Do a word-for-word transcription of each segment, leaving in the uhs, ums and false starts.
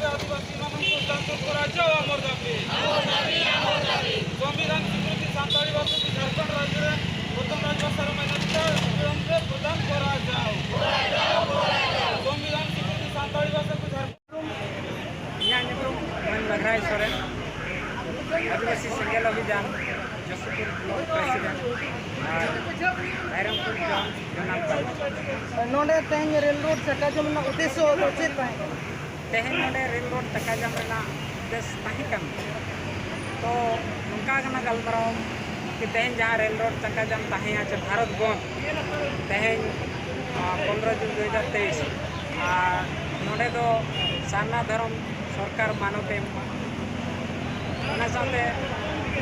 ଆଦିବାସୀମାନଙ୍କୁ ଯାଞ୍ଚ କରାଯାଉ ଆମର ଦାବି। ସମ୍ବିଧାନ ସ୍ୱୀକୃତି ସାନ୍ତାଳୀ ଭାଷାକୁ ଝାଡ଼ଖଣ୍ଡ ରାଜ୍ୟରେ ପ୍ରଥମ ରାଜଭାଷାର ମାନ୍ୟତା ତୁରନ୍ତ ପ୍ରଦାନ କରାଯାଉ। ସମ୍ବିଧାନ ସ୍ୱୀକୃତି ସାନ୍ତାଳୀ ଭାଷାକୁ ଝାଡ଼ଖଣ୍ଡ। ᱤᱧᱟᱹᱜ ᱧᱩᱛᱩᱢ ᱢᱟᱹᱱ ᱢᱮᱜᱷᱨᱟᱭ ᱥᱚᱨᱮᱱ, ᱟᱹᱫᱤᱵᱟᱹᱥᱤ ᱥᱮᱸᱜᱮᱞ ᱚᱵᱷᱤᱡᱟᱱ ᱡᱚᱥᱤᱯᱩᱨ ᱵᱞᱚᱠ ᱯᱨᱮᱥᱤᱰᱮᱱᱴ ᱟᱨ ᱨᱟᱭᱨᱚᱝᱯᱩᱨ ᱡᱚᱱ ᱡᱚᱱᱟᱞ ᱯᱟᱨᱜᱟᱱᱟ᱾ ᱱᱚᱰᱮ ᱛᱮᱦᱮᱧ ᱨᱮᱞ ᱨᱳᱰ ᱪᱟᱠᱟ ᱡᱟᱢ ᱨᱮᱱᱟᱜ ᱩᱫᱽᱫᱮᱥᱥᱚ ᱫᱚ ᱪᱮᱫ ᱛᱟᱦᱮᱸ ᱠᱟᱱᱟ? ᱛᱮᱦᱮᱧ ᱱᱚᱰᱮ ᱨᱮᱞ ᱨᱳᱰ ᱪᱟᱠᱟ ᱡᱟᱢ ᱨᱮᱱᱟᱜ ᱩᱫᱽᱫᱮᱥ ᱛᱟᱦᱮᱸ ᱠᱟᱱᱟ᱾ ᱛᱚ ᱱᱚᱝᱠᱟ ᱠᱟᱱᱟ ᱜᱟᱞᱢᱟᱨᱟᱣ ᱠᱤ ᱛᱮᱦᱮᱧ ᱡᱟᱦᱟᱸ ᱨᱮᱞ ᱨᱳᱰ ᱪᱟᱠᱟ ᱡᱟᱢ ᱛᱟᱦᱮᱸᱭᱟ ᱪᱮ ᱵᱷᱟᱨᱚᱛ ᱵᱚᱱᱫᱷ, ᱛᱮᱦᱮᱧ, ᱟ, ᱯᱚᱱᱨᱚ ᱡᱩᱱ ᱫᱩ ᱦᱟᱡᱟᱨ ᱛᱮᱭᱤᱥ, ᱟᱨ ᱱᱚᱰᱮ ᱫᱚ ᱥᱟᱨᱱᱟ ᱫᱷᱚᱨᱚᱢ ᱥᱚᱨᱠᱟᱨ ᱢᱟᱱᱚᱛ ᱮ ᱮᱢᱚᱜᱼᱟ᱾ ᱚᱱᱟ ᱥᱟᱶᱛᱮ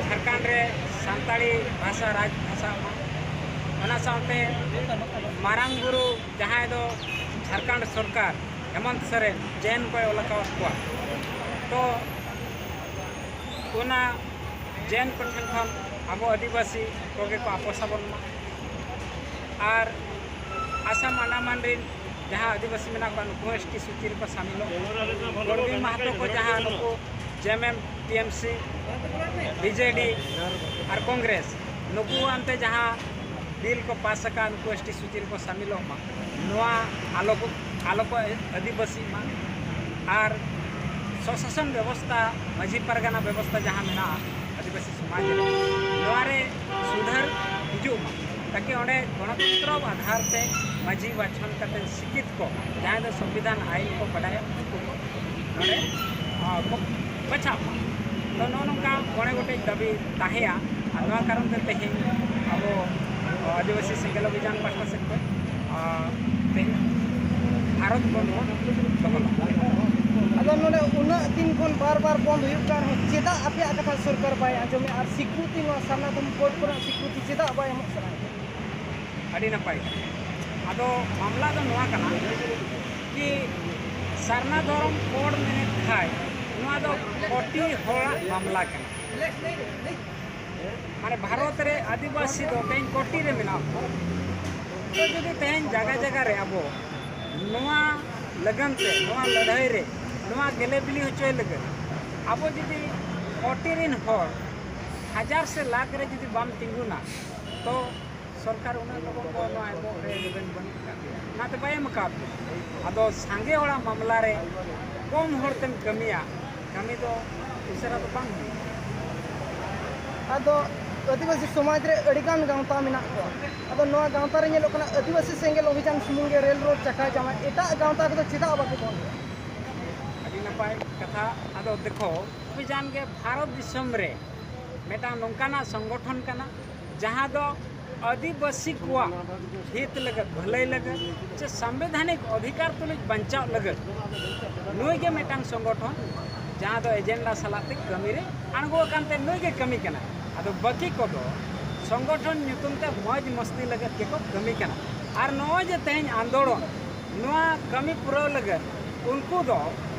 ᱡᱷᱟᱲᱠᱷᱚᱸᱰ ᱨᱮ ᱥᱟᱱᱛᱟᱲᱤ ᱵᱷᱟᱥᱟ ᱨᱟᱡᱽ ᱵᱷᱟᱥᱟ ᱢᱟ᱾ ᱚᱱᱟ ᱥᱟᱶᱛᱮ ᱢᱟᱨᱟᱝ ᱵᱩᱨᱩ ᱡᱟᱦᱟᱸᱭ ᱫᱚ ᱡᱷᱟᱲᱠᱷᱚᱸᱰ ᱥᱚᱨᱠᱟᱨ ᱦᱮᱢᱚᱱᱛ ᱥᱚᱨᱮᱱ ᱡᱮᱱ ᱠᱚᱭ ᱚᱞ ᱟᱠᱟᱣᱟᱫ ᱠᱚᱣᱟ᱾ ᱛᱚ ᱚᱱᱟ ᱡᱮᱱ ᱠᱚᱴᱷᱮᱱ ᱠᱷᱚᱱ ᱟᱵᱚ ᱟᱹᱫᱤᱵᱟᱹᱥᱤ ᱠᱚᱜᱮ ᱠᱚ ᱟᱯᱚᱥ ᱟᱵᱚᱱ ᱢᱟ᱾ ᱟᱨ ᱟᱥᱟᱢ ᱟᱱᱰᱟᱢᱟᱱ ᱨᱮᱱ ᱡᱟᱦᱟᱸ ᱟᱹᱫᱤᱵᱟᱹᱥᱤ ᱢᱮᱱᱟᱜ ᱠᱚᱣᱟ, ᱱᱩᱠᱩ ᱦᱚᱸ ᱮᱥ ᱴᱤ ᱥᱩᱪᱤ ᱨᱮᱠᱚ ᱥᱟᱢᱤᱞᱚᱜ ᱢᱟ᱾ ᱜᱚᱲᱵᱤ ᱢᱟᱦᱟᱛᱚ ᱠᱚ ᱡᱟᱦᱟᱸ ᱱᱩᱠᱩ ᱡᱮ ᱮᱢ ᱮᱢ, ᱴᱤ ᱮᱢ ᱥᱤ, ᱵᱤ ᱡᱮ ᱰᱤ ᱟᱨ ᱠᱚᱝᱜᱨᱮᱥ, ᱱᱩᱠᱩ ᱟᱱᱛᱮ ᱡᱟᱦᱟᱸ ᱵᱤᱞ ᱠᱚ ᱯᱟᱥ ᱟᱠᱟᱫ, ᱱᱩᱠᱩ ᱮᱥ ᱴᱤ ᱥᱩᱪᱤ ᱨᱮᱠᱚ ᱥᱟᱢᱤᱞᱚᱜ ᱢᱟ, ᱱᱚᱣᱟ ᱟᱞᱚ ᱠᱚ, ᱟᱞᱚ ᱠᱚ ᱟᱹᱫᱤᱵᱟᱹᱥᱤᱜ ᱢᱟ᱾ ᱟᱨ ᱥᱚᱥᱟᱥᱚᱱ ᱵᱮᱵᱚᱥᱛᱷᱟ, ᱢᱟᱹᱡᱷᱤ ᱯᱟᱨᱜᱟᱱᱟ ᱵᱮᱵᱚᱥᱛᱷᱟ ᱡᱟᱦᱟᱸ ᱢᱮᱱᱟᱜᱼᱟ ᱟᱹᱫᱤᱵᱟᱹᱥᱤ ᱥᱚᱢᱟᱡᱽ ᱨᱮ, ᱱᱚᱣᱟ ᱨᱮ ᱥᱩᱫᱷᱟᱹᱨ ᱦᱤᱡᱩᱜ ᱢᱟ, ᱛᱟᱠᱤ ᱚᱸᱰᱮ ᱜᱚᱱᱚᱛᱚᱱᱛᱨᱚ ᱟᱫᱷᱟᱨ ᱛᱮ ᱢᱟᱹᱡᱷᱤ ᱵᱟᱪᱷᱚᱱ ᱠᱟᱛᱮ ᱥᱤᱠᱠᱷᱤᱛ ᱠᱚ, ᱡᱟᱦᱟᱸᱭ ᱫᱚ ᱥᱚᱝᱵᱤᱫᱷᱟᱱ ᱟᱭᱤᱱ ᱠᱚ ᱵᱟᱰᱟᱭᱟ, ᱩᱱᱠᱩ ᱠᱚ ᱱᱚᱰᱮ, ᱟ, ᱠᱚ ᱵᱟᱪᱷᱟᱜ ᱢᱟ᱾ ᱛᱚ ᱱᱚᱜᱼᱚ ᱱᱚᱝᱠᱟ ᱢᱚᱬᱮ ᱜᱚᱴᱮᱡ ᱫᱟᱹᱵᱤ ᱛᱟᱦᱮᱸᱭᱟ᱾ ᱟᱨ ᱱᱚᱣᱟ ᱠᱟᱨᱚᱱ ᱛᱮ ᱛᱮᱦᱮᱧ ᱟᱵᱚ, ᱟ, ᱟᱹᱫᱤᱵᱟᱹᱥᱤ ᱥᱮᱸᱜᱮᱞ ᱚᱵᱷᱤᱡᱟᱱ ᱯᱟᱦᱴᱟ ᱥᱮᱫ ᱠᱷᱚᱱ, ᱟ, ᱛᱮᱦᱮᱧ ᱵᱷᱟᱨᱚᱛ ᱵᱚᱱᱫᱷ ᱵᱚᱱ ᱫᱚᱦᱚ ᱞᱮᱫᱟ᱾ ᱟᱫᱚ ᱱᱚᱰᱮ ᱩᱱᱟᱹᱜ ᱫᱤᱱ ᱠᱷᱚᱱ ᱵᱟᱨ ᱵᱟᱨ ᱵᱚᱱᱫ ᱦᱩᱭᱩᱜ ᱠᱟᱱ ᱨᱮᱦᱚᱸ ᱪᱮᱫᱟᱜ ᱟᱯᱮᱭᱟᱜ ᱠᱟᱛᱷᱟ ᱥᱚᱨᱠᱟᱨ ᱵᱟᱭ ᱟᱸᱡᱚᱢᱮᱫᱼᱟ? ᱟᱨ ᱥᱤᱠᱩᱨᱤᱛᱤ, ᱱᱚᱣᱟ ᱥᱟᱨᱱᱟ ᱫᱷᱚᱨᱚᱢ ᱠᱳᱰ ᱠᱚᱨᱮᱱᱟᱜ ᱥᱤᱠᱩᱨᱤᱛᱤ ᱪᱮᱫᱟᱜ ᱵᱟᱭ ᱮᱢᱚᱜ ᱠᱟᱱᱟ? ᱟᱹᱰᱤ ᱱᱟᱯᱟᱭ᱾ ᱟᱫᱚ ᱢᱟᱢᱞᱟ ᱫᱚ ᱱᱚᱣᱟ ᱠᱟᱱᱟ ᱠᱤ ᱥᱟᱨᱱᱟ ᱫᱷᱚᱨᱚᱢ ᱠᱳᱰ ᱢᱮᱱᱮᱫ ᱠᱷᱟᱡ ᱱᱚᱣᱟ ᱫᱚ ᱠᱳᱴᱤ ᱦᱚᱲᱟᱜ ᱢᱟᱢᱞᱟ ᱠᱟᱱᱟ᱾ ᱢᱟᱱᱮ ᱵᱷᱟᱨᱚᱛ ᱨᱮ ᱟᱹᱫᱤᱵᱟᱹᱥᱤ ᱫᱚ ᱛᱮᱦᱮᱧ ᱠᱳᱴᱤ ᱨᱮ ᱢᱮᱱᱟᱜ ᱠᱚᱣᱟ᱾ ᱛᱚ ᱡᱩᱫᱤ ᱛᱮᱦᱮᱧ ᱡᱟᱭᱜᱟ ᱡᱟᱭᱜᱟ ᱨᱮ ᱟᱵᱚ ᱱᱚᱣᱟ ᱞᱟᱹᱜᱟᱱ ᱛᱮ, ᱱᱚᱣᱟ ᱞᱟᱹᱲᱦᱟᱹᱭ ᱨᱮ ᱱᱚᱣᱟ ᱜᱮᱞᱮ ᱵᱤᱞᱤ ᱦᱚᱪᱚᱭ ᱞᱟᱹᱜᱤᱫ ᱟᱵᱚ ᱡᱩᱫᱤ ᱠᱳᱴᱤ ᱨᱤᱱ ᱦᱚᱲ ᱦᱟᱡᱟᱨ ᱥᱮ ᱞᱟᱠᱷ ᱨᱮ ᱡᱩᱫᱤ ᱵᱟᱢ ᱛᱤᱸᱜᱩᱱᱟ, ᱛᱚ ᱥᱚᱨᱠᱟᱨ ᱩᱱᱟᱹᱜ ᱞᱚᱜᱚᱱ ᱫᱚ ᱱᱚᱣᱟ ᱮᱢᱚᱜ ᱨᱮ ᱨᱮᱵᱮᱱ ᱵᱟᱹᱱᱩᱜ ᱟᱠᱟᱫ ᱯᱮᱭᱟ, ᱚᱱᱟᱛᱮ ᱵᱟᱭ ᱮᱢ ᱟᱠᱟᱫ ᱯᱮᱭᱟ᱾ ᱟᱫᱚ ᱥᱟᱸᱜᱮ ᱦᱚᱲᱟᱜ ᱢᱟᱢᱞᱟ ᱨᱮ ᱠᱚᱢ ᱦᱚᱲ ᱛᱮᱢ ᱠᱟᱹᱢᱤᱭᱟ, ᱠᱟᱹᱢᱤ ᱫᱚ ᱩᱥᱟᱹᱨᱟ ᱫᱚ ᱵᱟᱝ ᱦᱩᱭᱩᱜᱼᱟ᱾ ᱟᱫᱚ ᱟᱹᱫᱤᱵᱟᱹᱥᱤ ᱥᱚᱢᱟᱡᱽ ᱨᱮ ᱟᱹᱰᱤᱜᱟᱱ ᱜᱟᱶᱛᱟ ᱢᱮᱱᱟᱜ ᱠᱚᱣᱟ᱾ ᱟᱫᱚ ᱱᱚᱣᱟ ᱜᱟᱶᱛᱟ ᱨᱮ ᱧᱮᱞᱚᱜ ᱠᱟᱱᱟ, ᱟᱹᱫᱤᱵᱟᱹᱥᱤ ᱥᱮᱸᱜᱮᱞ ᱚᱵᱷᱤᱡᱟᱱ ᱥᱩᱢᱩᱝ ᱜᱮ ᱨᱮᱞ ᱨᱳᱰ ᱪᱟᱠᱟᱭ ᱡᱟᱢᱟ, ᱮᱴᱟᱜ ᱜᱟᱶᱛᱟ ᱠᱚᱫᱚ ᱪᱮᱫᱟᱜ ᱵᱟᱠᱚ ᱵᱚᱱᱫᱷ ᱮᱫᱟ? ᱟᱹᱰᱤ ᱱᱟᱯᱟᱭ ᱠᱟᱛᱷᱟ᱾ ᱟᱫᱚ ᱫᱮᱠᱷᱚ, ᱚᱵᱷᱤᱡᱟᱱ ᱜᱮ ᱵᱷᱟᱨᱚᱛ ᱫᱤᱥᱚᱢ ᱨᱮ ᱢᱤᱫᱴᱟᱝ ᱱᱚᱝᱠᱟᱱᱟᱜ ᱥᱚᱝᱜᱚᱴᱷᱚᱱ ᱠᱟᱱᱟ, ᱡᱟᱦᱟᱸ ᱫᱚ ᱟᱹᱫᱤᱵᱟᱹᱥᱤ ᱠᱚᱣᱟᱜ ᱦᱤᱛ ᱞᱟᱹᱜᱤᱫ, ᱵᱷᱟᱹᱞᱟᱹᱭ ᱞᱟᱹᱜᱤᱫ ᱥᱮ ᱥᱟᱢᱵᱤᱫᱷᱟᱱᱤᱠ ᱚᱫᱷᱤᱠᱟᱨ ᱛᱩᱞᱩᱡ ᱵᱟᱧᱪᱟᱣ ᱞᱟᱹᱜᱤᱫ ᱱᱩᱭ ᱜᱮ ᱢᱤᱫᱴᱟᱝ ᱥᱚᱝᱜᱚᱴᱷᱚᱱ, ᱡᱟᱦᱟᱸ ᱫᱚ ᱮᱡᱮᱱᱰᱟ ᱥᱟᱞᱟᱜ ᱛᱮ ᱠᱟᱹᱢᱤ ᱨᱮ ᱟᱬᱜᱚ ᱟᱠᱟᱱ ᱛᱮ ᱱᱩᱭ ᱜᱮ ᱠᱟᱹᱢᱤ ᱠᱟᱱᱟᱭ᱾ ᱟᱫᱚ ᱵᱟᱹᱠᱤ ᱠᱚᱫᱚ ᱥᱚᱝᱜᱚᱴᱷᱚᱱ ᱧᱩᱛᱩᱢ ᱛᱮ ᱢᱚᱡᱽ ᱢᱚᱥᱛᱤ ᱞᱟᱹᱜᱤᱫ ᱜᱮᱠᱚ ᱠᱟᱹᱢᱤ ᱠᱟᱱᱟ᱾ ᱟᱨ ᱱᱚᱜᱼᱚᱭ ᱡᱮ ᱛᱮᱦᱮᱧ ᱟᱱᱫᱳᱲᱚᱱ, ᱱᱚᱣᱟ ᱠᱟᱹᱢᱤ ᱯᱩᱨᱟᱹᱣ ᱞᱟᱹᱜᱤᱫ ᱩᱱᱠᱩ ᱫᱚ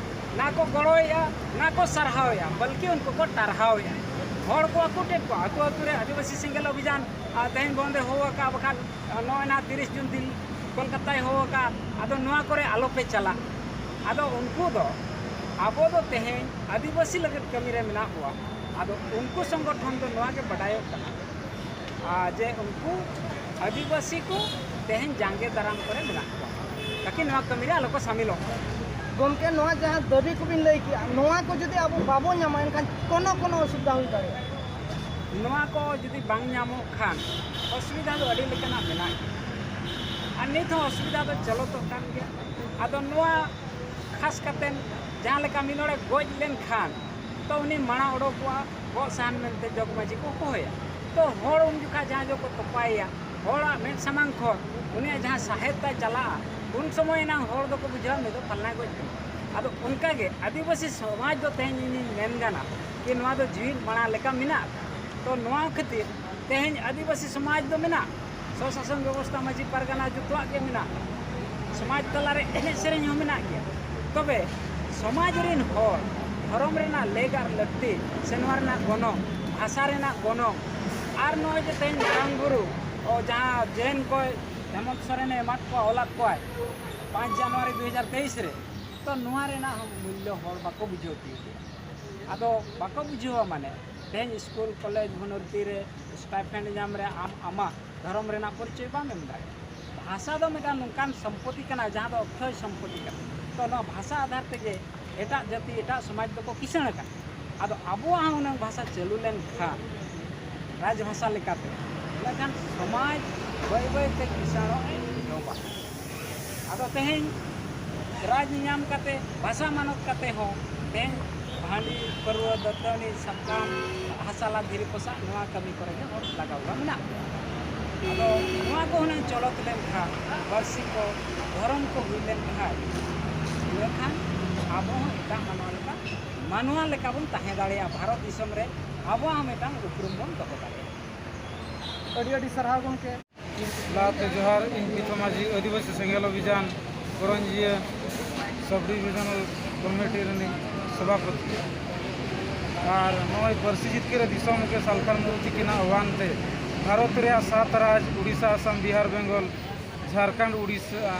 ᱱᱟ ᱠᱚ ᱜᱚᱲᱚᱭᱮᱫᱼᱟ, ᱱᱟ ᱠᱚ ᱥᱟᱨᱦᱟᱣᱮᱫᱼᱟ, ᱵᱚᱞᱠᱤ ᱩᱱᱠᱩ ᱠᱚ ᱴᱟᱨᱦᱟᱣᱮᱫᱼᱟ᱾ ᱦᱚᱲ ᱠᱚ ᱟᱹᱠᱩᱴᱮᱫ ᱠᱚᱣᱟ, ᱟᱹᱛᱩ ᱟᱹᱛᱩ ᱨᱮ ᱟᱹᱫᱤᱵᱟᱹᱥᱤ ᱥᱮᱸᱜᱮᱞ ᱚᱵᱷᱤᱡᱟᱱ ᱟᱨ ᱛᱮᱦᱮᱧ ᱵᱚᱱᱫᱮ ᱦᱚᱦᱚ ᱟᱠᱟᱫᱼᱟ, ᱵᱟᱠᱷᱟᱱ ᱱᱚᱜᱼᱚᱭ ᱱᱟ ᱛᱤᱨᱤᱥ ᱡᱩᱱ ᱫᱤᱱ ᱠᱳᱞᱠᱟᱛᱟᱭ ᱦᱚᱦᱚ ᱟᱠᱟᱫᱼᱟ, ᱟᱫᱚ ᱱᱚᱣᱟ ᱠᱚᱨᱮ ᱟᱞᱚᱯᱮ ᱪᱟᱞᱟᱜ᱾ ᱟᱫᱚ ᱩᱱᱠᱩ ᱫᱚ ᱟᱵᱚ ᱫᱚ ᱛᱮᱦᱮᱧ ᱟᱹᱫᱤᱵᱟᱹᱥᱤ ᱞᱟᱹᱜᱤᱫ ᱠᱟᱹᱢᱤ ᱨᱮ ᱢᱮᱱᱟᱜ ᱠᱚᱣᱟ᱾ ᱟᱫᱚ ᱩᱱᱠᱩ ᱥᱚᱝᱜᱚᱴᱷᱚᱱ ᱫᱚ ᱱᱚᱣᱟ ᱜᱮ ᱵᱟᱰᱟᱭᱚᱜ ᱠᱟᱱᱟ, ᱟᱨ ᱡᱮ ᱩᱱᱠᱩ ᱟᱹᱫᱤᱵᱟᱹᱥᱤ ᱠᱚ ᱛᱮᱦᱮᱧ ᱡᱟᱸᱜᱮ ᱫᱟᱨᱟᱢ ᱠᱚᱨᱮ ᱢᱮᱱᱟᱜ ᱠᱚᱣᱟ, ᱛᱟᱠᱤ ᱱᱚᱣᱟ ᱠᱟᱹᱢᱤ ᱨᱮ ᱟᱞᱚ ᱠᱚ ᱥᱟᱢᱤᱞᱚᱜ ᱢᱟ᱾ ᱜᱚᱢᱠᱮ, ᱱᱚᱣᱟ ᱡᱟᱦᱟᱸ ᱫᱟᱹᱵᱤ ᱠᱚᱵᱤᱱ ᱞᱟᱹᱭ ᱠᱮᱜᱼᱟ, ᱱᱚᱣᱟ ᱠᱚ ᱡᱩᱫᱤ ᱟᱵᱚ ᱵᱟᱵᱚ ᱧᱟᱢᱟ, ᱮᱱᱠᱷᱟᱱ ᱠᱳᱱᱳ ᱠᱳᱱᱳ ᱚᱥᱩᱵᱤᱫᱷᱟ ᱦᱩᱭ ᱫᱟᱲᱮᱭᱟᱜᱼᱟ᱾ ᱱᱚᱣᱟ ᱠᱚ ᱡᱩᱫᱤ ᱵᱟᱝ ᱧᱟᱢᱚᱜ ᱠᱷᱟᱱ ᱚᱥᱩᱵᱤᱫᱷᱟ ᱫᱚ ᱟᱹᱰᱤ ᱞᱮᱠᱟᱱᱟᱜ ᱢᱮᱱᱟᱜ ᱜᱮᱭᱟ᱾ ᱟᱨ ᱱᱤᱛ ᱦᱚᱸ ᱚᱥᱩᱵᱤᱫᱷᱟ ᱫᱚ ᱪᱚᱞᱚᱛᱚᱜ ᱠᱟᱱ ᱜᱮᱭᱟ᱾ ᱟᱫᱚ ᱱᱚᱣᱟ ᱠᱷᱟᱥ ᱠᱟᱛᱮ ᱡᱟᱦᱟᱸ ᱞᱮᱠᱟ ᱢᱤᱫ ᱦᱚᱲᱮ ᱜᱚᱡ ᱞᱮᱱᱠᱷᱟᱱ ᱛᱚ ᱩᱱᱤ ᱢᱟᱲᱟᱝ ᱚᱰᱚᱠᱚᱜᱼᱟ, ᱜᱚᱜ ᱥᱟᱦᱟᱱ ᱢᱮᱱᱛᱮ ᱡᱚᱜᱽ ᱢᱟᱹᱡᱷᱤ ᱠᱚ ᱦᱚᱦᱚᱭᱟ᱾ ᱛᱚ ᱦᱚᱲ ᱩᱱ ᱡᱚᱠᱷᱟ ᱡᱟᱦᱟᱸ ᱡᱚᱜᱽ ᱠᱚ ᱛᱚᱯᱟᱭᱮᱭᱟ, ᱦᱚᱲᱟᱜ ᱢᱮᱫ ᱥᱟᱢᱟᱝ ᱠᱷᱚᱱ ᱩᱱᱤᱭᱟᱜ ᱡᱟᱦᱟᱸ ᱥᱟᱦᱮᱫ ᱛᱟᱭ ᱪᱟᱞᱟᱜᱼᱟ, ᱩᱱ ᱥᱚᱢᱚᱭ ᱮᱱᱟᱝ ᱦᱚᱲ ᱫᱚᱠᱚ ᱵᱩᱡᱷᱟᱹᱣᱟ ᱱᱩᱭ ᱫᱚ ᱯᱷᱟᱞᱱᱟᱭ ᱜᱚᱡ ᱠᱟᱱᱟ᱾ ᱟᱫᱚ ᱚᱱᱠᱟᱜᱮ ᱟᱹᱫᱤᱵᱟᱹᱥᱤ ᱥᱚᱢᱟᱡᱽ ᱫᱚ ᱛᱮᱦᱮᱧ ᱤᱧᱤᱧ ᱢᱮᱱ ᱜᱟᱱᱟ ᱡᱮ ᱱᱚᱣᱟ ᱫᱚ ᱡᱤᱣᱤᱫ ᱢᱟᱲᱟᱝ ᱞᱮᱠᱟ ᱢᱮᱱᱟᱜ ᱟᱠᱟᱫᱟ᱾ ᱛᱚ ᱱᱚᱣᱟ ᱠᱷᱟᱹᱛᱤᱨ ᱛᱮᱦᱮᱧ ᱟᱹᱫᱤᱵᱟᱹᱥᱤ ᱥᱚᱢᱟᱡᱽ ᱫᱚ ᱢᱮᱱᱟᱜ, ᱥᱚᱥᱟᱥᱚᱱ ᱵᱮᱵᱚᱥᱛᱷᱟ, ᱢᱟᱹᱡᱷᱤ ᱯᱟᱨᱜᱟᱱᱟ, ᱡᱚᱛᱚᱣᱟᱜ ᱜᱮ ᱢᱮᱱᱟᱜ᱾ ᱥᱚᱢᱟᱡᱽ ᱛᱟᱞᱟᱨᱮ ᱮᱱᱮᱡ ᱥᱮᱨᱮᱧ ᱦᱚᱸ ᱢᱮᱱᱟᱜ ᱜᱮᱭᱟ᱾ ᱛᱚᱵᱮ ᱥᱚᱢᱟᱡᱽ ᱨᱤᱱ ᱦᱚᱲ ᱫᱷᱚᱨᱚᱢ ᱨᱮᱱᱟᱜ ᱞᱮᱜ ᱟᱨ ᱞᱟᱹᱠᱛᱤ ᱥᱮ ᱱᱚᱣᱟ ᱨᱮᱱᱟᱜ ᱜᱚᱱᱚᱝ, ᱵᱷᱟᱥᱟ ᱨᱮᱱᱟᱜ ᱜᱚᱱᱚᱝ, ᱟᱨ ᱱᱚᱜᱼᱚᱭ ᱡᱮ ᱛᱮᱦᱮᱧ ᱢᱟᱨᱟᱝ ᱵᱩᱨᱩ, ᱚ, ᱡᱟᱦᱟᱸ ᱡᱮᱱ ᱠᱚᱭ ᱦᱮᱢᱚᱱᱛ ᱥᱚᱨᱮᱱᱮ ᱮᱢᱟᱫ ᱠᱚᱣᱟ, ᱚᱞᱟᱫ ᱠᱚᱣᱟᱭ ᱯᱟᱸᱪ ᱡᱟᱱᱩᱣᱟᱨᱤ ᱫᱩ ᱦᱟᱡᱟᱨ ᱛᱮᱭᱤᱥ ᱨᱮ, ᱛᱚ ᱱᱚᱣᱟ ᱨᱮᱱᱟᱜ ᱦᱚᱸ ᱢᱩᱞᱞᱚ ᱦᱚᱲ ᱵᱟᱠᱚ ᱵᱩᱡᱷᱟᱹᱣ ᱛᱤᱭᱳᱜᱟ᱾ ᱟᱫᱚ ᱵᱟᱠᱚ ᱵᱩᱡᱷᱟᱹᱣᱟ, ᱢᱟᱱᱮ ᱛᱮᱦᱮᱧ ᱥᱠᱩᱞ, ᱠᱚᱞᱮᱡᱽ, ᱵᱷᱚᱨᱛᱤ ᱨᱮ ᱥᱴᱟᱭᱯᱷᱮᱱᱰ ᱧᱟᱢ ᱨᱮ ᱟᱢ ᱟᱢᱟᱜ ᱫᱷᱚᱨᱚᱢ ᱨᱮᱱᱟᱜ ᱯᱚᱨᱤᱪᱚᱭ ᱵᱟᱢ ᱮᱢ ᱫᱟᱲᱮᱭᱟᱜᱼᱟ᱾ ᱵᱷᱟᱥᱟ ᱫᱚ ᱢᱤᱫᱴᱟᱝ ᱱᱚᱝᱠᱟᱱ ᱥᱚᱢᱯᱚᱛᱤ ᱠᱟᱱᱟ, ᱡᱟᱦᱟᱸ ᱫᱚ ᱚᱠᱠᱷᱚᱭ ᱥᱚᱢᱯᱚᱛᱤ ᱠᱟᱱᱟ᱾ ᱛᱚ ᱱᱚᱣᱟ ᱵᱷᱟᱥᱟ ᱟᱫᱷᱟᱨ ᱛᱮᱜᱮ ᱮᱴᱟᱜ ᱡᱟᱹᱛᱤ, ᱮᱴᱟᱜ ᱥᱚᱢᱟᱡᱽ ᱫᱚᱠᱚ ᱠᱤᱥᱟᱹᱬ ᱟᱠᱟᱱᱟ᱾ ᱟᱫᱚ ᱟᱵᱚᱣᱟᱜ ᱦᱚᱸ ᱦᱩᱱᱟᱹᱝ ᱵᱷᱟᱥᱟ ᱪᱟᱹᱞᱩ ᱞᱮᱱᱠᱷᱟᱱ, ᱨᱟᱡᱽ ᱵᱷᱟᱥᱟ ᱞᱮᱠᱟᱛᱮ, ᱤᱱᱟᱹᱠᱷᱟᱱ ᱥᱚᱢᱟᱡᱽ ᱵᱟᱹᱭ ᱵᱟᱹᱭ ᱛᱮ ᱠᱤᱥᱟᱹᱬᱚᱜ ᱮ ᱮᱦᱚᱵᱟ᱾ ᱟᱫᱚ ᱛᱮᱦᱮᱧ ᱨᱟᱡᱽ ᱧᱟᱢ ᱠᱟᱛᱮ, ᱵᱷᱟᱥᱟ ᱢᱟᱱᱚᱛ ᱠᱟᱛᱮ ᱦᱚᱸ ᱛᱮᱦᱮᱧ ᱦᱟᱺᱰᱤ, ᱯᱟᱹᱨᱣᱟᱹ, ᱫᱟᱹᱛᱟᱹᱱᱤ, ᱥᱟᱠᱟᱢ, ᱦᱟᱥᱟ ᱞᱟ ᱫᱷᱤᱨᱤ ᱯᱚᱥᱟᱜ, ᱱᱚᱣᱟ ᱠᱟᱹᱢᱤ ᱠᱚᱨᱮ ᱜᱮ ᱦᱚᱲ ᱞᱟᱜᱟᱣ ᱢᱮᱱᱟᱜ ᱠᱚᱣᱟ᱾ ᱟᱫᱚ ᱱᱚᱣᱟ ᱠᱚ ᱦᱩᱱᱟᱹᱝ ᱪᱚᱞᱚᱛ ᱞᱮᱱᱠᱷᱟᱱ, ᱯᱟᱹᱨᱥᱤ ᱠᱚ, ᱫᱷᱚᱨᱚᱢ ᱠᱚ ᱦᱩᱭ ᱞᱮᱱᱠᱷᱟᱱ, ᱤᱱᱟᱹᱠᱷᱟᱱ ᱟᱵᱚ ᱦᱚᱸ ᱮᱴᱟᱜ ᱢᱟᱱᱣᱟ ᱞᱮᱠᱟ, ᱢᱟᱱᱣᱟ ᱞᱮᱠᱟ ᱵᱚᱱ ᱛᱟᱦᱮᱸ ᱫᱟᱲᱮᱭᱟᱜᱼᱟ ᱵᱷᱟᱨᱚᱛ ᱫᱤᱥᱚᱢ ᱨᱮ᱾ ᱟᱵᱚᱣᱟᱜ ᱦᱚᱸ ᱢᱤᱫᱴᱟᱝ ᱩᱯᱨᱩᱢ ᱵᱚᱱ ᱫᱚᱦᱚ ᱫᱟᱲᱮᱭᱟᱜᱼᱟ᱾ ᱟᱹᱰᱤ ᱟᱹᱰᱤ ᱥᱟᱨᱦᱟᱣ ᱜᱚᱢᱠᱮ᱾ ᱞᱟᱦᱟᱛᱮ ᱡᱚᱦᱟᱨ, ᱤᱧ ᱯᱤᱛᱷᱚ ᱢᱟᱹᱡᱷᱤ, ᱟᱹᱫᱤᱵᱟᱹᱥᱤ ᱥᱮᱸᱜᱮᱞ ᱚᱵᱷᱤᱡᱟᱱ ᱠᱚᱨᱚᱧᱡᱤᱭᱟᱹ ᱥᱟᱵ ᱰᱤᱵᱷᱤᱡᱚᱱᱟᱞ ᱠᱚᱢᱤᱴᱤ ᱨᱤᱱᱤᱡ ᱥᱚᱵᱷᱟᱯᱚᱛᱤ᱾ ᱟᱨ ᱱᱚᱜᱼᱚᱭ ᱯᱟᱹᱨᱥᱤ ᱡᱤᱛᱠᱟᱹᱨ ᱨᱮ ᱫᱤᱥᱚᱢ ᱜᱚᱢᱠᱮ ᱥᱟᱞᱠᱷᱟᱱ ᱢᱩᱨᱢᱩ ᱛᱤᱠᱤᱱᱟᱜ ᱟᱦᱣᱟᱱ ᱛᱮ ᱵᱷᱟᱨᱚᱛ ᱨᱮᱭᱟᱜ ᱥᱟᱛ ᱨᱟᱡᱽ, ᱩᱰᱤᱥᱟ, ᱟᱥᱟᱢ, ᱵᱤᱦᱟᱨ, ᱵᱮᱝᱜᱚᱞ, ᱡᱷᱟᱲᱠᱷᱚᱸᱰ, ᱩᱰᱤᱥᱟ,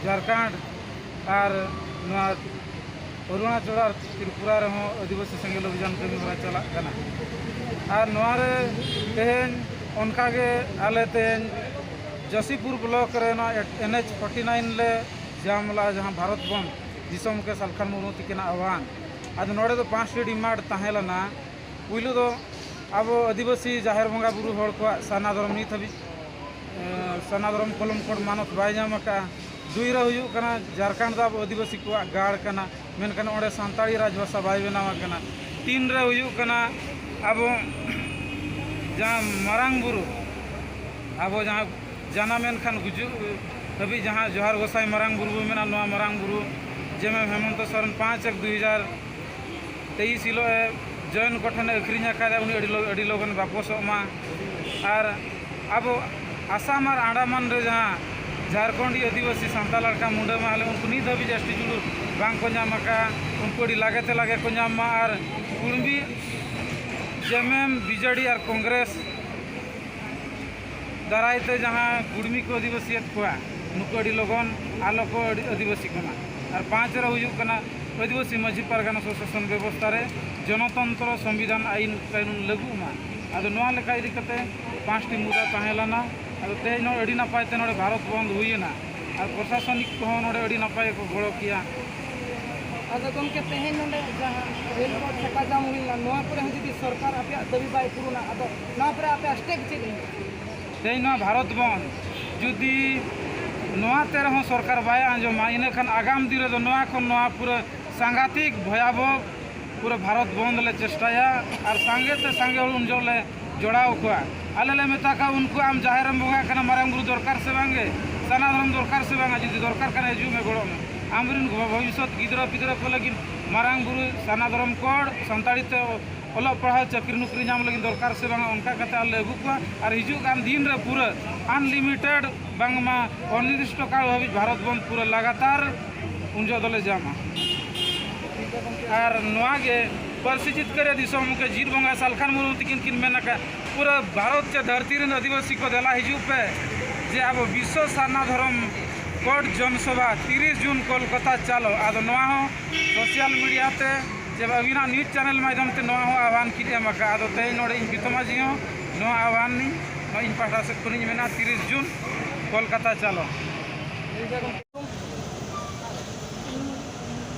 ᱡᱷᱟᱲᱠᱷᱚᱸᱰ ᱟᱨ ᱱᱚᱣᱟ ᱚᱨᱩᱬᱟᱪᱚᱞ ᱟᱨ ᱛᱨᱤᱯᱩᱨᱟ ᱨᱮᱦᱚᱸ ᱟᱹᱫᱤᱵᱟᱹᱥᱤ ᱥᱮᱸᱜᱮᱞ ᱚᱵᱷᱤᱡᱟᱱ ᱠᱟᱹᱢᱤ ᱦᱚᱨᱟ ᱪᱟᱞᱟᱜ ᱠᱟᱱᱟ᱾ ᱟᱨ ᱱᱚᱣᱟ ᱨᱮ ᱛᱮᱦᱮᱧ ᱚᱱᱠᱟᱜᱮ ᱟᱞᱮ ᱛᱮᱦᱮᱧ ᱡᱚᱥᱤᱯᱩᱨ ᱵᱞᱚᱠ ᱨᱮ ᱱᱚᱣᱟ ᱮᱱ ᱮᱭᱤᱪ ᱯᱷᱳᱨᱴᱤ ᱱᱟᱭᱤᱱ ᱞᱮ ᱡᱟᱢ ᱞᱮᱫᱼᱟ, ᱡᱟᱦᱟᱸ ᱵᱷᱟᱨᱚᱛ ᱵᱚᱱᱫᱷ ᱫᱤᱥᱚᱢ ᱜᱚᱢᱠᱮ ᱥᱟᱞᱠᱷᱟᱱ ᱢᱩᱨᱢᱩ ᱛᱤᱠᱤᱱᱟᱜ ᱟᱦᱣᱟᱱ᱾ ᱟᱫᱚ ᱱᱚᱰᱮ ᱫᱚ ᱯᱟᱸᱪᱴᱤ ᱰᱤᱢᱟᱱᱰ ᱛᱟᱦᱮᱸ ᱞᱮᱱᱟ᱾ ᱯᱩᱭᱞᱩ ᱫᱚ ᱟᱵᱚ ᱟᱹᱫᱤᱵᱟᱹᱥᱤ ᱡᱟᱦᱮᱨ ᱵᱚᱸᱜᱟ ᱵᱩᱨᱩ ᱦᱚᱲ ᱠᱚᱣᱟᱜ ᱥᱟᱨᱱᱟ ᱫᱷᱚᱨᱚᱢ ᱱᱤᱛ ᱦᱟᱹᱵᱤᱡ, ᱮ, ᱥᱟᱨᱱᱟ ᱫᱷᱚᱨᱚᱢ ᱠᱚᱞᱚᱢ ᱠᱳᱰ ᱢᱟᱱᱚᱛ ᱵᱟᱭ ᱧᱟᱢ ᱟᱠᱟᱫᱼᱟ᱾ ᱫᱩᱭ ᱨᱮ ᱦᱩᱭᱩᱜ ᱠᱟᱱᱟ, ᱡᱷᱟᱲᱠᱷᱚᱸᱰ ᱫᱚ ᱟᱵᱚ ᱟᱹᱫᱤᱵᱟᱹᱥᱤ ᱠᱚᱣᱟᱜ ᱜᱟᱲ ᱠᱟᱱᱟ, ᱢᱮᱱᱠᱷᱟᱱ ᱚᱸᱰᱮ ᱥᱟᱱᱛᱟᱲᱤ ᱨᱟᱡᱽ ᱵᱷᱟᱥᱟ ᱵᱟᱭ ᱵᱮᱱᱟᱣ ᱟᱠᱟᱱᱟ᱾ ᱛᱤᱱ ᱨᱮ ᱦᱩᱭᱩᱜ ᱠᱟᱱᱟ, ᱟᱵᱚ ᱡᱟᱦᱟᱸ ᱢᱟᱨᱟᱝ ᱵᱩᱨᱩ, ᱟᱵᱚ ᱡᱟᱦᱟᱸ ᱡᱟᱱᱟᱢ ᱮᱱ ᱠᱷᱟᱱ ᱜᱩᱡᱩᱜ ᱦᱟᱹᱵᱤᱡ ᱡᱟᱦᱟᱸ ᱡᱚᱦᱟᱨ ᱜᱚᱸᱥᱟᱭ ᱢᱟᱨᱟᱝ ᱵᱩᱨᱩ ᱵᱚ ᱢᱮᱱᱟ, ᱱᱚᱣᱟ ᱢᱟᱨᱟᱝ ᱵᱩᱨᱩ ᱡᱮᱢᱚᱱ ᱦᱮᱢᱚᱱᱛᱚ ᱥᱚᱨᱮᱱ ᱯᱟᱸᱪ ᱮᱠ ᱫᱩᱭ ᱦᱟᱡᱟᱨ ᱛᱮᱭᱤᱥ ᱦᱤᱞᱳᱜ ᱮ ᱡᱚᱭᱮᱱ ᱠᱚᱴᱷᱮᱱᱮ ᱟᱹᱠᱷᱨᱤᱧ ᱟᱠᱟᱫᱟ, ᱩᱱᱤ ᱟᱹᱰᱤ ᱞᱚ-, ᱟᱹᱰᱤ ᱞᱚᱜᱚᱱ ᱵᱟᱯᱚᱥᱚᱜ ᱢᱟ᱾ ᱟᱨ ᱟᱵᱚ ᱟᱥᱟᱢ ᱟᱨ ᱟᱱᱰᱟᱢᱟᱱ ᱨᱮ ᱡᱟᱦᱟᱸ ᱡᱷᱟᱲᱠᱷᱚᱸᱰᱤ ᱟᱹᱫᱤᱵᱟᱹᱥᱤ ᱥᱟᱱᱛᱟᱲ ᱞᱮᱠᱟ ᱢᱩᱰᱟᱹ ᱢᱟᱦᱞᱮ, ᱩᱱᱠᱩ ᱱᱤᱛ ᱫᱷᱟᱹᱵᱤᱡ ᱮᱥ ᱴᱤ ᱡᱩᱲᱩ ᱵᱟᱝ ᱠᱚ ᱧᱟᱢ ᱟᱠᱟᱫᱼᱟ, ᱩᱱᱠᱩ ᱟᱹᱰᱤ ᱞᱟᱜᱮ ᱛᱮ ᱞᱟᱜᱮ ᱠᱚ ᱧᱟᱢ ᱢᱟ᱾ ᱟᱨ ᱠᱩᱲᱢᱤ ᱡᱮᱢᱮᱢ ᱵᱤᱡᱮᱰᱤ ᱟᱨ ᱠᱚᱝᱜᱨᱮᱥ ᱫᱟᱨᱟᱭ ᱛᱮ ᱡᱟᱦᱟᱸ ᱠᱩᱲᱢᱤ ᱠᱚ ᱟᱹᱫᱤᱵᱟᱹᱥᱤᱭᱮᱫ ᱠᱚᱣᱟ, ᱱᱩᱠᱩ ᱟᱹᱰᱤ ᱞᱚᱜᱚᱱ ᱟᱞᱚ ᱠᱚ ᱟᱹᱫᱤ-, ᱟᱹᱫᱤᱵᱟᱹᱥᱤ ᱠᱚᱢᱟ᱾ ᱟᱨ ᱯᱟᱸᱪ ᱨᱮ ᱦᱩᱭᱩᱜ ᱠᱟᱱᱟ ᱟᱹᱫᱤᱵᱟᱹᱥᱤ ᱢᱟᱹᱡᱷᱤ ᱯᱟᱨᱜᱟᱱᱟ ᱥᱚᱥᱟᱥᱚᱱ ᱵᱮᱵᱚᱥᱛᱷᱟ ᱨᱮ ᱡᱚᱱᱚᱛᱚᱱᱛᱨᱚ ᱥᱚᱝᱵᱤᱫᱷᱟᱱ ᱟᱹᱭᱤᱱ ᱠᱟᱹᱱᱩᱱ ᱞᱟᱹᱜᱩᱜ ᱢᱟ᱾ ᱟᱫᱚ ᱱᱚᱣᱟ ᱞᱮᱠᱟ ᱤᱫᱤ ᱠᱟᱛᱮ ᱯᱟᱸᱪᱴᱤ ᱢᱩᱫᱟ ᱛᱟᱦᱮᱸ ᱞᱮᱱᱟ᱾ ᱟᱫᱚ ᱛᱮᱦᱮᱧ ᱱᱚᱰᱮ ᱟᱹᱰᱤ ᱱᱟᱯᱟᱭ ᱛᱮ ᱱᱚᱰᱮ ᱵᱷᱟᱨᱚᱛ ᱵᱚᱱᱫᱷ ᱦᱩᱭᱮᱱᱟ ᱟᱨ ᱯᱨᱚᱥᱟᱥᱚᱱᱤᱠ ᱠᱚᱦᱚᱸ ᱱᱚᱰᱮ ᱟᱹᱰᱤ ᱱᱟᱯᱟᱭ ᱜᱮᱠᱚ ᱜᱚᱲᱚ ᱠᱮᱜᱼᱟ᱾ ᱟᱫᱚ ᱜᱚᱢᱠᱮ, ᱛᱮᱦᱮᱧ ᱱᱚᱰᱮ ᱡᱟᱦᱟᱸ ᱨᱮᱞ ᱨᱳᱰ ᱪᱟᱠᱟ ᱡᱟᱢ ᱦᱩᱭ ᱞᱮᱱᱟ, ᱱᱚᱣᱟ ᱠᱚᱨᱮ ᱦᱚᱸ ᱡᱩᱫᱤ ᱥᱚᱨᱠᱟᱨ ᱟᱯᱮᱭᱟᱜ ᱫᱟᱹᱵᱤ ᱵᱟᱭ ᱯᱩᱨᱩᱱᱟ, ᱟᱫᱚ ᱱᱚᱣᱟ ᱯᱚᱨᱮ ᱟᱯᱮᱭᱟᱜ step ᱪᱮᱫ ᱦᱩᱭᱩᱜᱼᱟ? ᱛᱮᱦᱮᱧ ᱱᱚᱣᱟ ᱵᱷᱟᱨᱚᱛ ᱵᱚᱱᱫᱷ ᱡᱩᱫᱤ ᱱᱚᱣᱟ ᱛᱮ ᱨᱮᱦᱚᱸ ᱥᱚᱨᱠᱟᱨ ᱵᱟᱭ ᱟᱸᱡᱚᱢᱟ, ᱤᱱᱟᱹ ᱠᱷᱟᱱ ᱟᱜᱟᱢ ᱫᱤᱱ ᱨᱮᱫᱚ ᱱᱚᱣᱟ ᱠᱷᱚᱱ ᱱᱚᱣᱟ ᱯᱩᱨᱟᱹ ᱥᱟᱝᱜᱷᱟᱛᱤᱠ ᱵᱷᱚᱭᱟᱵᱚᱦ ᱯᱩᱨᱟᱹ ᱵᱷᱟᱨᱚᱛ ᱵᱚᱱᱫᱷ ᱞᱮ ᱪᱮᱥᱴᱟᱭᱟ ᱟᱨ ᱥᱟᱸᱜᱮ ᱛᱮ ᱥᱟᱸᱜᱮ ᱦᱚᱲ ᱩᱱ ᱡᱚᱦᱚᱜ ᱞᱮ ᱡᱚᱲᱟᱣ ᱠᱚᱣᱟ᱾ ᱟᱞᱮ ᱞᱮ ᱢᱮᱛᱟ ᱠᱚᱣᱟ, ᱩᱱᱠᱩ ᱟᱢ ᱡᱟᱦᱮᱨ ᱨᱮᱢ ᱵᱚᱸᱜᱟᱜ ᱠᱟᱱᱟ, ᱢᱟᱨᱟᱝ ᱵᱩᱨᱩ ᱫᱚᱨᱠᱟᱨ ᱥᱮ ᱵᱟᱝᱜᱮ? ᱥᱟᱨᱱᱟ ᱫᱷᱚᱨᱚᱢ ᱫᱚᱨᱠᱟᱨ ᱥᱮ ᱵᱟᱝᱟ? ᱡᱩᱫᱤ ᱫᱚᱨᱠᱟᱨ ᱠᱷᱟᱱ ᱦᱤᱡᱩᱜ ᱢᱮ, ᱜᱚᱲᱚᱜ ᱢᱮ᱾ ᱟᱢᱨᱮᱱ ᱵᱷᱚᱵᱤᱥᱥᱚᱛ ᱜᱤᱫᱽᱨᱟᱹ ᱯᱤᱫᱽᱨᱟᱹ ᱠᱚ ᱞᱟᱹᱜᱤᱫ ᱢᱟᱨᱟᱝ ᱵᱩᱨᱩ ᱥᱟᱨᱱᱟ ᱫᱷᱚᱨᱚᱢ code ᱥᱟᱱᱛᱟᱲᱤ ᱛᱮ ᱚᱞᱚᱜ ᱯᱟᱲᱦᱟᱣ, ᱪᱟᱹᱠᱨᱤ ᱱᱚᱠᱨᱤ ᱧᱟᱢ ᱞᱟᱹᱜᱤᱫ ᱫᱚᱨᱠᱟᱨ ᱥᱮ ᱵᱟᱝᱟ, ᱚᱱᱠᱟ ᱠᱟᱛᱮ ᱟᱞᱮ ᱟᱹᱜᱩ ᱠᱚᱣᱟ᱾ ᱟᱨ ᱦᱤᱡᱩᱜ ᱠᱟᱱ ᱫᱤᱱ ᱨᱮ ᱯᱩᱨᱟᱹ unlimited, ᱵᱟᱝᱢᱟ ᱚᱱᱤᱨᱫᱤᱥᱴᱚ ᱠᱟᱞ ᱦᱟᱹᱵᱤᱡ ᱵᱷᱟᱨᱚᱛ ᱵᱚᱱᱫᱷ ᱯᱩᱨᱟᱹ ᱞᱟᱜᱟᱛᱟᱨ ᱩᱱ ᱡᱚᱦᱚᱜ ᱫᱚᱞᱮ ᱡᱟᱢᱟ᱾ ᱟᱨ ᱱᱚᱣᱟ ᱜᱮ ᱯᱟᱹᱨᱥᱤ ᱡᱤᱛᱠᱟᱹᱨ ᱫᱤᱥᱚᱢ ᱜᱚᱢᱠᱮ ᱡᱤᱛ ᱵᱚᱸᱜᱟ ᱥᱟᱞᱠᱷᱟᱱ ᱢᱩᱨᱢᱩ ᱛᱤᱠᱤᱱ ᱠᱤᱱ ᱢᱮᱱ ᱟᱠᱟᱫ, ᱯᱩᱨᱟᱹ ᱵᱷᱟᱨᱚᱛ ᱪᱮ ᱫᱷᱟᱹᱨᱛᱤ ᱨᱮᱱ ᱟᱹᱫᱤᱵᱟᱹᱥᱤ ᱠᱚ ᱫᱮᱞᱟ ᱦᱤᱡᱩᱜ ᱯᱮ, ᱡᱮ ᱟᱵᱚ ᱵᱤᱥᱥᱚ ᱥᱟᱨᱱᱟ ᱫᱷᱚᱨᱚᱢ code ᱡᱚᱱᱥᱚᱵᱷᱟ ᱛᱤᱨᱤᱥ ᱡᱩᱱ ᱠᱳᱞᱠᱟᱛᱟ ᱪᱟᱞᱚ᱾ ᱟᱫᱚ ᱱᱚᱣᱟ ᱦᱚᱸ social media ᱛᱮ ᱡᱮ ᱟᱹᱵᱤᱱᱟᱜ news channel ᱢᱟᱫᱽᱫᱷᱚᱢ ᱛᱮ ᱱᱚᱣᱟ ᱦᱚᱸ ᱟᱦᱣᱟᱱ ᱠᱤᱱ ᱮᱢ ᱟᱠᱟᱫᱼᱟ᱾ ᱟᱫᱚ ᱛᱮᱦᱮᱧ ᱱᱚᱰᱮ ᱤᱧ ᱵᱤᱛᱚ ᱢᱟᱹᱡᱷᱤ ᱦᱚᱸ ᱱᱚᱣᱟ ᱟᱦᱣᱟᱱ ᱤᱧ, ᱱᱚᱣᱟ ᱤᱧ ᱯᱟᱦᱴᱟ ᱥᱮᱫ ᱠᱷᱚᱱᱤᱧ ᱢᱮᱱᱟ, ᱛᱤᱨᱤᱥ ᱡᱩᱱ ᱠᱳᱞᱠᱟᱛᱟ ᱪᱟᱞᱚ᱾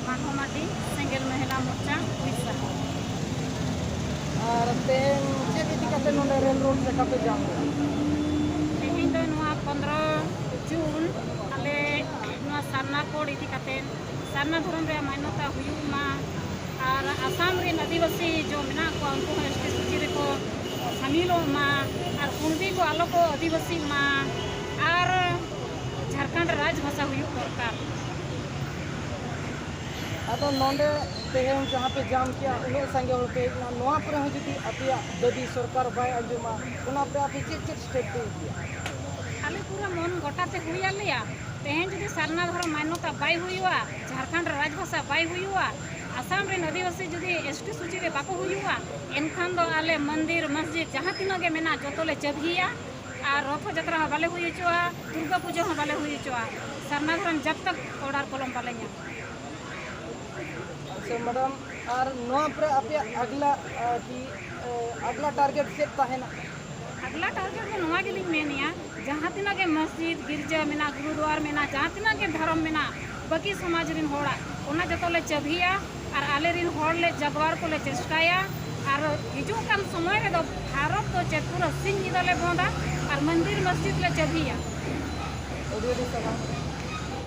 ᱢᱟᱱᱦᱚ ᱢᱟᱨᱰᱤ, ᱥᱮᱸᱜᱮᱞ ᱢᱚᱦᱤᱞᱟ ᱢᱳᱨᱪᱟ, ᱩᱲᱤᱥᱥᱟ᱾ ᱟᱨ ᱛᱮᱦᱮᱧ ᱪᱮᱫ ᱤᱫᱤ ᱠᱟᱛᱮ ᱱᱚᱰᱮ ᱨᱮᱞ ᱨᱳᱰ ᱪᱟᱠᱟ ᱯᱮ ᱡᱟᱢ ᱞᱮᱫᱟ? ᱛᱮᱦᱮᱧ ᱫᱚ ᱱᱚᱣᱟ ᱯᱚᱱᱫᱽᱨᱚ ᱡᱩᱱ ᱟᱞᱮ ᱱᱚᱣᱟ ᱥᱟᱨᱱᱟ code ᱤᱫᱤ ᱠᱟᱛᱮ, ᱥᱟᱨᱱᱟ ᱫᱷᱚᱨᱚᱢ ᱨᱮᱭᱟᱜ ᱢᱟᱱᱱᱚᱛᱟ ᱦᱩᱭᱩᱜ ᱢᱟ, ᱟᱨ ᱟᱥᱟᱢ ᱨᱮᱱ ᱟᱹᱫᱤᱵᱟᱹᱥᱤ ᱡᱚ ᱢᱮᱱᱟᱜ ᱠᱚᱣᱟ, ᱩᱱᱠᱩ ᱦᱚᱸ ST ᱥᱩᱪᱤ ᱨᱮᱠᱚ ᱥᱟᱢᱤᱞᱚᱜ ᱢᱟ, ᱟᱨ ᱠᱩᱬᱵᱤ ᱠᱚ ᱟᱞᱚ ᱠᱚ ᱟᱹᱫᱤᱵᱟᱹᱥᱤᱜ ᱢᱟ, ᱟᱨ ᱡᱷᱟᱲᱠᱷᱚᱸᱰ ᱨᱮ ᱨᱟᱡᱽ ᱵᱷᱟᱥᱟ ᱦᱩᱭᱩᱜ ᱫᱚᱨᱠᱟᱨ᱾ ᱟᱫᱚ ᱱᱚᱰᱮ ᱛᱮᱦᱮᱧ ᱡᱟᱦᱟᱸ ᱯᱮ ᱡᱟᱢ ᱠᱮᱜᱼᱟ, ᱩᱱᱟᱹᱜ ᱥᱟᱸᱜᱮ ᱦᱚᱲ ᱯᱮ ᱦᱮᱡ ᱮᱱᱟ, ᱱᱚᱣᱟ ᱯᱚᱨᱮ ᱦᱚᱸ ᱡᱩᱫᱤ ᱟᱯᱮᱭᱟᱜ ᱫᱟᱹᱵᱤ ᱥᱚᱨᱠᱟᱨ ᱵᱟᱭ ᱟᱸᱡᱚᱢᱟ, ᱚᱱᱟ ᱯᱚᱨᱮ ᱟᱯᱮ ᱪᱮᱫ ᱪᱮᱫ step ᱯᱮ ᱤᱫᱤᱭᱟ? ᱟᱞᱮ ᱯᱩᱨᱟᱹ ᱢᱚᱱ ᱜᱚᱴᱟ ᱛᱮ ᱦᱩᱭ ᱟᱞᱮᱭᱟ᱾ ᱛᱮᱦᱮᱧ ᱡᱩᱫᱤ ᱥᱟᱨᱱᱟ ᱫᱷᱚᱨᱚᱢ ᱢᱟᱱᱱᱚᱛᱟ ᱵᱟᱭ ᱦᱩᱭᱩᱜᱼᱟ, ᱡᱷᱟᱲᱠᱷᱚᱸᱰ ᱨᱮ ᱨᱟᱡᱽ ᱵᱷᱟᱥᱟ ᱵᱟᱭ ᱦᱩᱭᱩᱜᱼᱟ, ᱟᱥᱟᱢ ᱨᱮᱱ ᱟᱹᱫᱤᱵᱟᱹᱥᱤ ᱡᱩᱫᱤ ST ᱥᱩᱪᱤ ᱨᱮ ᱵᱟᱠᱚ ᱦᱩᱭᱩᱜᱼᱟ, ᱮᱱᱠᱷᱟᱱ ᱫᱚ ᱟᱞᱮ ᱢᱚᱱᱫᱤᱨ, ᱢᱚᱥᱡᱤᱫ ᱡᱟᱦᱟᱸ ᱛᱤᱱᱟᱹᱜ ᱜᱮ ᱢᱮᱱᱟᱜ, ᱡᱚᱛᱚ ᱞᱮ ᱪᱟᱹᱵᱷᱤᱭᱟ᱾ ᱟᱨ ᱨᱚᱛᱷᱚ ᱡᱟᱛᱨᱟ ᱦᱚᱸ ᱵᱟᱞᱮ ᱦᱩᱭ ᱦᱚᱪᱚᱜᱼᱟ, ᱫᱩᱨᱜᱟ ᱯᱩᱡᱟᱹ ᱦᱚᱸ ᱵᱟᱞᱮ ᱦᱩᱭ ᱦᱚᱪᱚᱜᱼᱟ, ᱥᱟᱨᱱᱟ ᱫᱷᱚᱨᱚᱢ ᱡᱟᱵ ᱛᱟᱠ order ᱠᱚᱞᱚᱢ ᱵᱟᱞᱮ ᱧᱟᱢᱟ᱾ ᱟᱪᱪᱷᱟ ᱢᱮᱰᱟᱢ, ᱟᱨ ᱱᱚᱣᱟ ᱯᱚᱨᱮ ᱟᱯᱮᱭᱟᱜ ᱟᱜᱽᱞᱟ, ᱟ, ᱠᱤ, ᱟ, ᱟᱜᱽᱞᱟ target ᱪᱮᱫ ᱛᱟᱦᱮᱱᱟ? ᱟᱜᱽᱞᱟ target ᱫᱚ ᱱᱚᱣᱟ ᱜᱮᱞᱤᱧ ᱢᱮᱱᱮᱜᱼᱟ, ᱡᱟᱦᱟᱸ ᱛᱤᱱᱟᱹᱜ ᱜᱮ ᱢᱚᱥᱡᱤᱫ, ᱜᱤᱨᱡᱟᱹ ᱢᱮᱱᱟᱜ, ᱜᱩᱨᱩᱫᱩᱣᱟᱨ ᱢᱮᱱᱟᱜ, ᱡᱟᱦᱟᱸ ᱛᱤᱱᱟᱹᱜ ᱜᱮ ᱫᱷᱚᱨᱚᱢ ᱢᱮᱱᱟᱜ, ᱵᱟᱹᱠᱤ ᱥᱚᱢᱟᱡᱽ ᱨᱤᱱ ᱦᱚᱲᱟᱜ, ᱚᱱᱟ ᱡᱚᱛᱚ ᱞᱮ ᱪᱟᱹᱵᱷᱤᱭᱟ᱾ ᱟᱨ ᱟᱞᱮ ᱨᱤᱱ ᱦᱚᱲ ᱞᱮ ᱡᱟᱜᱽᱣᱟᱨ ᱠᱚᱞᱮ ᱪᱮᱥᱴᱟᱭᱟ᱾ ᱟᱨ ᱦᱤᱡᱩᱜ ᱠᱟᱱ ᱥᱚᱢᱚᱭ ᱨᱮᱫᱚ ᱵᱷᱟᱨᱚᱛ ᱫᱚ ᱪᱮᱫ ᱯᱩᱨᱟᱹ ᱥᱤᱧ ᱧᱤᱫᱟᱹ ᱞᱮ ᱵᱚᱱᱫᱟ ᱟᱨ ᱢᱚᱱᱫᱤᱨ ᱢᱚᱥᱡᱤᱫ ᱞᱮ ᱪᱟᱹᱵᱷᱤᱭᱟ᱾ ᱟᱹᱰᱤ ᱟᱹᱰᱤ ᱥᱟᱨᱦᱟᱣ᱾